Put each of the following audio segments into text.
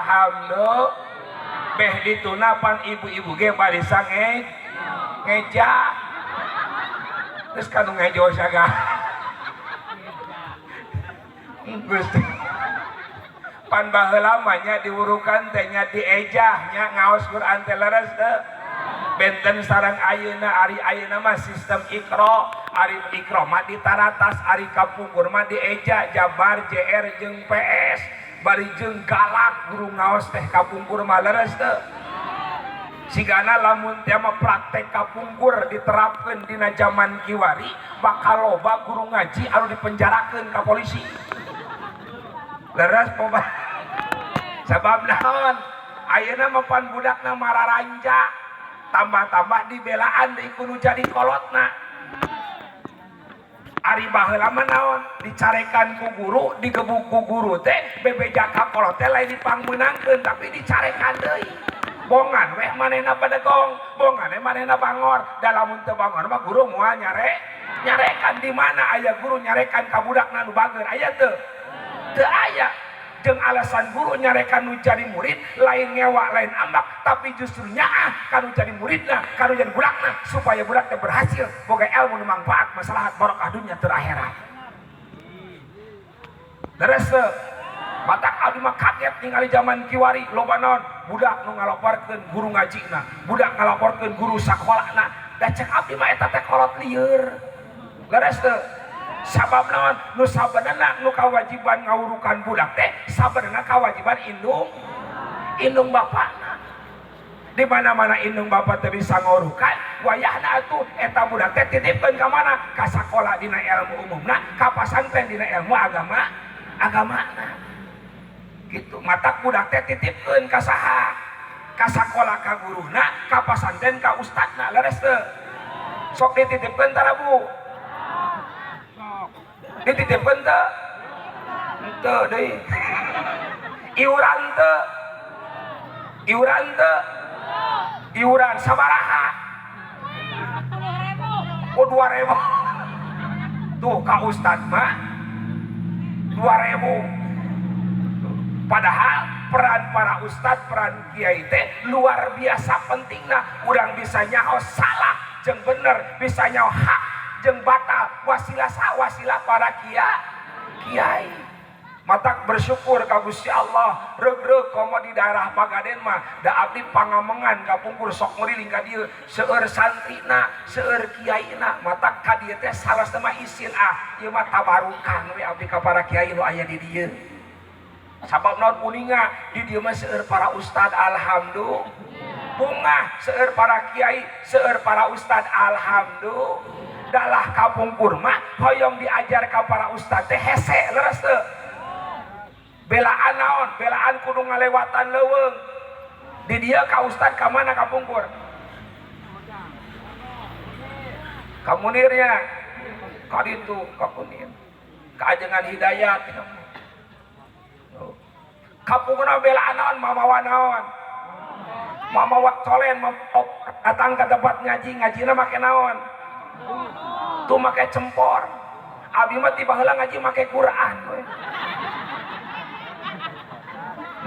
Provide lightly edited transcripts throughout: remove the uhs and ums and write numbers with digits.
Alhamdulillah. Beh dituna pan ibu-ibu ge barisa ngeja. Terus kanu ngejo saga. Gusti. Pan baheula mah nya diwurukan teh nya diejah nya ngaos Quran teh, leres teu? Benten sareng ayeuna. Ari ayeuna mah sistem Iqra. Ari Iqra mah ditaratas, ari kapungkur mah dieja jabar JR jeung PS, bari jeung galak guru ngaos teh kapungkur mah, leres teu? Sigana lamun teh mah praktek kapungkur diterapkeun dina zaman kiwari, bakal loba guru ngaji anu dipenjarakeun ka polisi, leres poba? Sabab naon? Ayeuna mah pan budakna mararanja, tambah-tambah dibelaan deui kudu jadi kolotna. Ari baheula mah naon? Dicarekan ku guru, digebuk ku guru teh, bebeja ka kolot teh lain dipangmeunangkeun, tapi dicarekan deui. Bongan weh manehna pedegong, bongan we manehna bangor. Da lamun teu bangor mah guru moal nyarekan. Di mana aya guru nyarekan ka budakna nu bager? Aya teu? Teu aya. Jeung alasan guru nyarekan nu jadi murid lain ngewa, lain ambak, tapi justru nyaah kanu jadi muridna, kanu jadi budakna, supaya budak teh berhasil boga ilmu nu manfaat, maslahat, barokah dunya tur akhirat. Leres teu? Matak abdi mah kaget ningali zaman kiwari loba naon, budak nu ngalaporkeun guru ngajina, budak ngalaporkeun guru sakolana. Da cek abdi mah eta teh kolot lieur, leres teu? Sabab naon? Nu sabenerna nu kawajiban ngawurukan budak teh sabenerna kawajiban indung indung bapakna. Di mana-mana indung bapak teh bisa ngawurukan, wayahna atuh eta budak teh titipkeun ka mana? Ka sakola dina ilmu umumna, ka pasantren dina ilmu agama agamana gitu. Matak budak teh titipkeun ka saha? Ka sakola ka guruna, ka pasantren ka ustadna, leres teu? Sok dititipkeun tara, Bu? Dititipkeun teu? Teu deui. Iuran teu? Iuran teu? Iuran sabaraha? Oh, 2000. Tuh, ka ustad mah 2000. Padahal peran para ustad, peran kiai teh luar biasa pentingna. Urang bisa nyaho salah jeung bener, bisa nyaho hak jeung batal, wasilah sa wasilah para kiai. Matak bersyukur ka Gusti Allah, reug-reug komo di daerah Pagaden mah, da abdi pangamengan kapungkur sok nguriling ka dieu, seueur santrina, seueur kiaina. Matak ka dieu teh salasna mah isin ah, ieu mah tabarukan we abdi ka para kiai nu aya di dieu. Sabab naon? Uninga di dieu mah seueur para ustad, alhamdulillah. Bungah seueur para kiai, seueur para ustad, alhamdulillah. Dalah kapungkur mah hoyong diajar ka para ustad teh hese, leres teu? Belaan naon? Belaan kudu ngalewatan leuweung. Di dieu ka ustad ka mana kapungkur? Ka Munirnya, ka ditu ka Munir, ka Ajengan Hidayat. Kapungkurna belaan naon? Mamawa naon? Mamawa colen, datang ke tempat ngaji, ngajina make naon? Tuh, make cempor. Abi mah ti baheula ngaji make Quran we.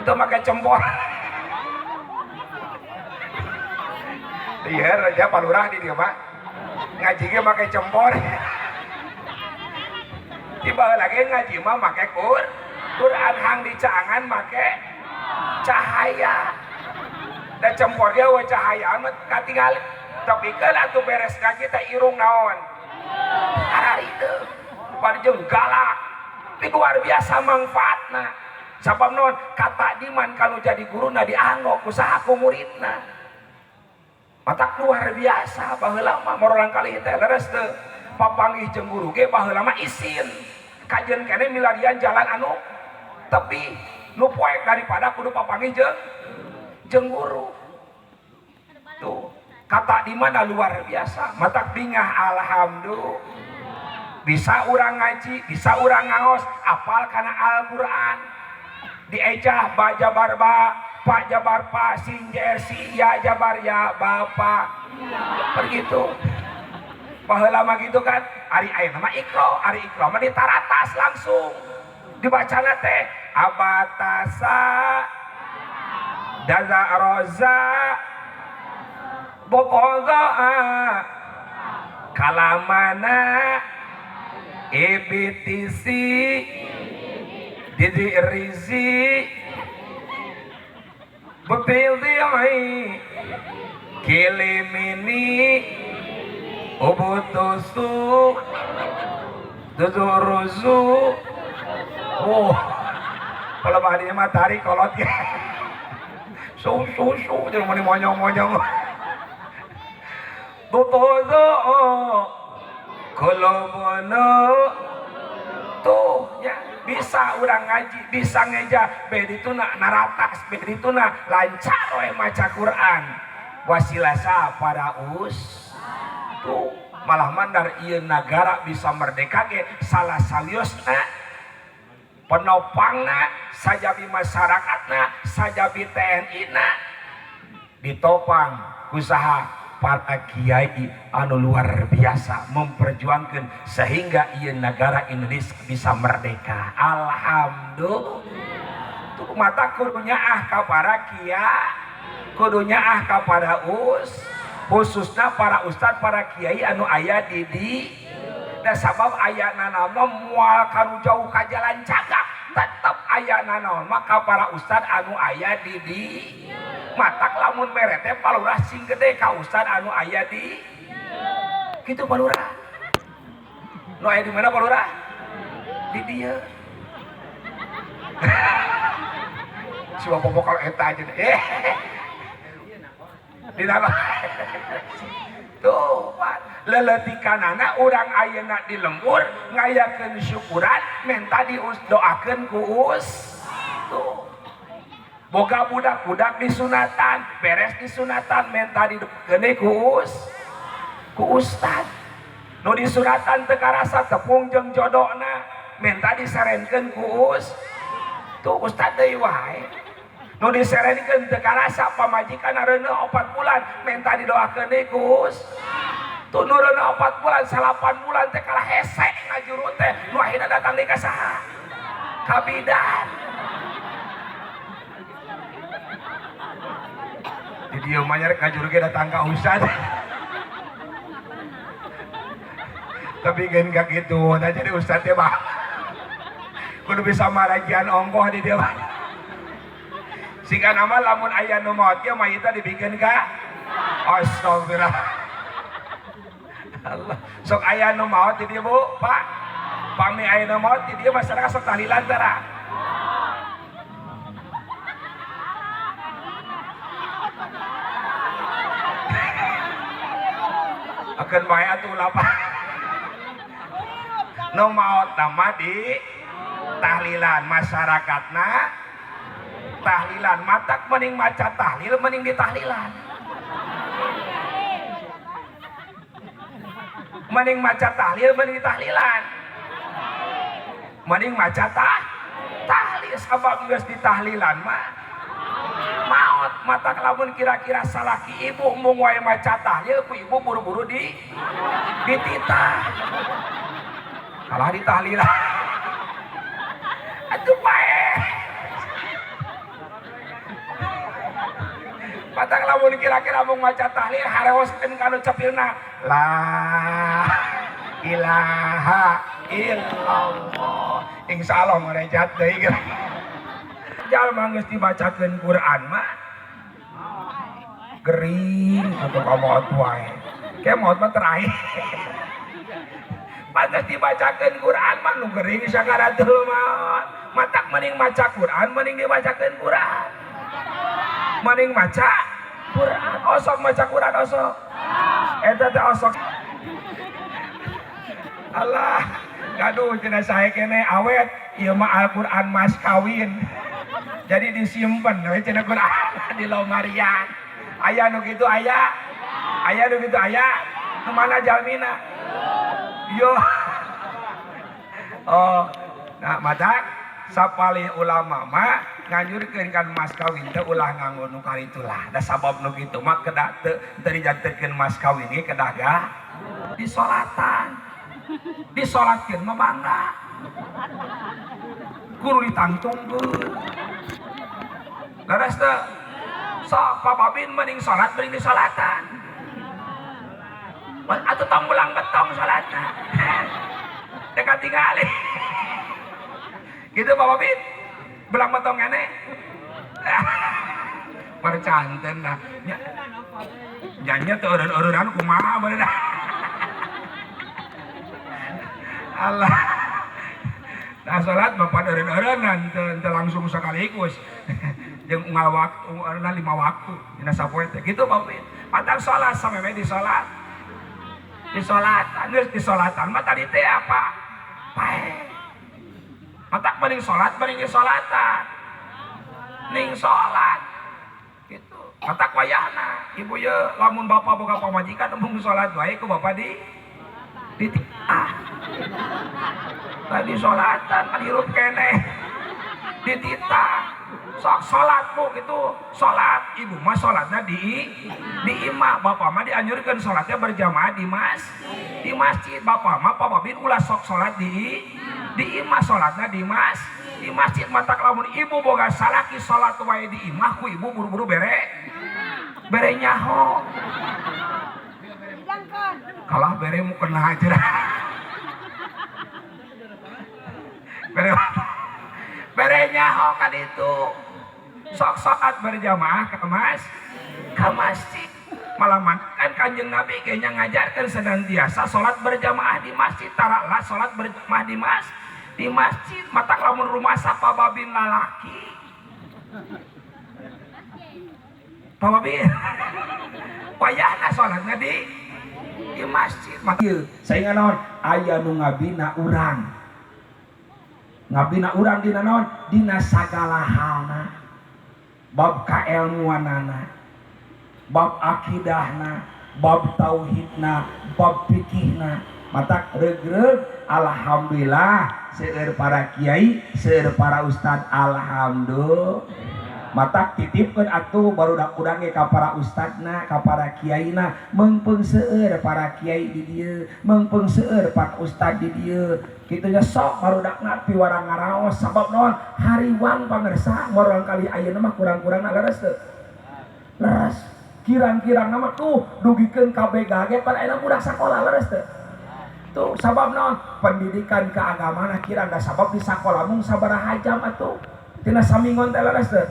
Itu make cempor. Iya, raja palurah di dieu mah ngaji ge make cempor. Ti baheula ge ngaji mah make Quran, hang dicaangan make cahaya. Da cempor ge we cahaya mah katingali. Tapi kan atuh beres ngaji teh irung naon? Hararitu. Pada jeung galak. Tapi luar biasa manfaatna. Sabab naon? Kata diman kalau jadi guruna dianggo ku saha? Ku muridna. Matak luar biasa baheula mah morolang kali teh, leres teu? Papanggih jeung guru ge baheula mah isin. Kajen kene milarian jalan anu tepi nu poek daripada kudu papanggih jeung guru. Tuh, kata di mana luar biasa. Matak bingah, alhamdulillah. Bisa urang ngaji, bisa urang ngaos, apal kana Al-Qur'an. Diejah ba jabar ba, pa jabar pa, sin jer si, ya jabar ya, bapak. Begitu. Baheula mah gitu kan. Ari ayeuna mah Iqra, ari Iqra mah ditaratas langsung. Dibacana teh abatasa. Daza roza bokozoa kalamana EBTC Didi Rizi Bepildi'i Kilimini Ubutusu Duduruzu. Oh, kalau bahadinya mah tarik kolot ya. Su su su jadi mau monyong-monyong. Butuzu Kolobono. Tuh ya, bisa urang ngaji, bisa ngeja, bedi itu na naratas, bedi itu na lancar we maca Quran. Wasilasa para us tuh malah mandar ieu nagara bisa merdeka ge salah sawiosna penopangna sajabi masyarakatna sajabi TNI na ditopang usaha para kiai anu luar biasa memperjuangkan sehingga ieu negara Indonesia bisa merdeka. Alhamdulillah. Tuh mata kudunya ah ka para kiai, kudunya ah ka para us, khususnya para ustad, para kiai anu aya di da sabab aya nanaon moal kanu jauh ka jalan cagak, tetep aya nanaon maka para ustad anu aya di matak lamun mere teh palurah sing gede ka ustad anu aya di kitu palurah. Nu aya di mana palurah? Di dieu. Si bapak kalau eta aja deh. Di dalam. Tuh, leletikanana urang ayeuna di lembur ngayakeun syukuran menta didoakeun ku us. Tuh. Boga budak-budak disunatan, beres disunatan menta didoakeun ku us. Ku ustad. Nu disunatan teu karasa tepung jeung jodona, menta disarenkeun ku us. Tuh ustad deui wae. Nu diserenkeun teu karasa pamajikan areuneuh 4 bulan menta didoakeun deui ku us. Tuh nu reuneuh 4 bulan 8 bulan teh kalah hese ngajuru teh nu akhirna datang deui ka saha? Ka bidan. Di dieu mah nyarek ngajuru ge datang ka ustad. Tapi geun ka kitu, nah jadi ustad teh mah kudu bisa marajian ongkoh di dieu mah. Sika nama lamun aya nu maot ge mayitna dibikeun ka astagfirullah. Allah. Sok aya nu maot di dieu Bu, Pak. Pami aya nu maot di dieu masyarakat sok tahlilan tara. Akeun bae atuh ulah Pak. Nu maot mah di tahlilan masyarakatna tahlilan matak mending maca tahlil mending ditahlilan. Mending maca tahlil mending ditahlilan. Mending maca tahlil sabab geus ditahlilan mah maot matak lamun kira-kira salaki ibu mung wae maca tahlil ku ibu buru-buru di dititah. Kalah ditahlilan. Atuh pae. Patang lamun kira-kira mung maca tahlil harewoskeun kanu cepilna la ilaha illallah. Insyaallah marejat deui. Jalma geus dibacakeun Quran mah gering atuh ka maot wae. Ke maot mah terakhir. Pantes dibacakeun Quran mah nu gering sakaratul maot. Matak mending maca Quran mending dibacakeun Quran. Mending maca Quran, osok maca Quran osok. Eta teh osok. Allah, gaduh cenah sae keneh awet, ieu mah Al-Qur'an mas kawin. Jadi disimpen we cenah Quran di lomarian. Aya nu kitu aya. Aya nu kitu aya. Nu mana jalmina? Yo. Oh, nah matak sapalih ulama mah nganjurkeun kan mas kawin teh ulah nganggo nu karitulah. Da sabab nu kitu mah kedah teu dijantenkeun mas kawin ge kedah ga disolatan. Disolatkeun mah bangga. Kudu ditangtungkeun. Leres teu? Sok Pak Babin mending salat mending di salatan. Atau tong belang betong salatna. Dekat tinggali. Gitu Pak Babin. Belang betong ene. Percanten lah. Nya nya teu eureun-eureunana kumaha bener. Allah. Nah salat bapak eureun-eureunan teu langsung sekaligus. Jeung unggal waktu, unggalna 5 waktu dina sapoe teh. Gitu Pak Babin. Patang salat sameme di salat. Di salatan, geus di salatan mah tadi teh apa? Pae. Matak mending salat mending di salatan. Ning salat. Gitu. Matak wayahna ibu ye lamun bapak boga pamajikan embung salat wae ku bapak di dititah. Tadi salatan kan hirup keneh. Dititah. Sok salat bu gitu, salat ibu mah salatna di imah, bapak mah dianjurkan salatnya berjamaah di masjid. Bapak mah Pak Babin ulah sok salat di imah, salatna di masjid. Matak lamun ibu boga salaki salat wae di imah ku ibu buru-buru bere nyaho. Kalah bere mu kena aja. Bere nyaho kan itu. Sok salat berjamaah ke masjid. Malaman kan Kanjeng Nabi kayaknya ngajarkan senantiasa salat berjamaah di masjid. Taraklah salat berjamaah di masjid. Matak lamun rumah sapa babin lalaki. Pak Babin. Wayahna salatna di masjid. Saingan naon aya nu ngabina urang. Ngabina urang dina naon? Dina sagala halna. Bab kaelmuanana, bab akidahna, bab tauhidna, bab fikihna. Matak regreg alhamdulillah seueur para kiai, seueur para ustad, alhamdulillah. Matak titipkeun atuh barudak urang ge ka para ustadna, ka para kiaina, meungpeung seueur para kiai di dieu, meungpeung seueur para ustad di dieu. Kitu nya sok barudakna piwarang ngaraos sabab naon? Hariwang pangersa morang kali ayeuna mah kurang-kurangna leres teu? Leres. Kirang-kirangna mah tuh dugikeun ka BGG pan ayeuna budak sakola leres teu? Tuh sabab naon? Pendidikan keagamaan kirang da sabab di sakola mung sabaraha jam atuh. Tina saminggon teh leres teu?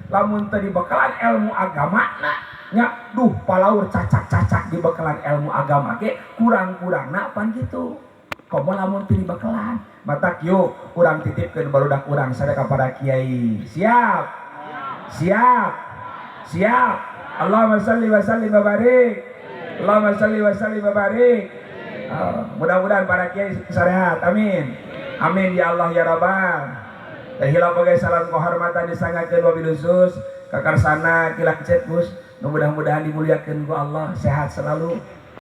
Lamun teu dibekalan ilmu agama na nya duh palaur cacak-cacak dibekalan ilmu agama ge kurang-kurangna pan kitu. Komo lamun teu dibekalan. Matak yuk urang titipkeun barudak urang sadaya ka para kiai. Siap? Siap? Siap. Allahumma shalli wa sallim wa barik. Allahumma shalli wa sallim wa barik. Mudah-mudahan para kiai sehat. Amin. Amin ya Allah ya Rabbal. Hilap bagai salam kehormatan disangakeun wabil khusus kakarsana kilancet Gus. Mudah-mudahan dimuliakan ku Allah, sehat selalu.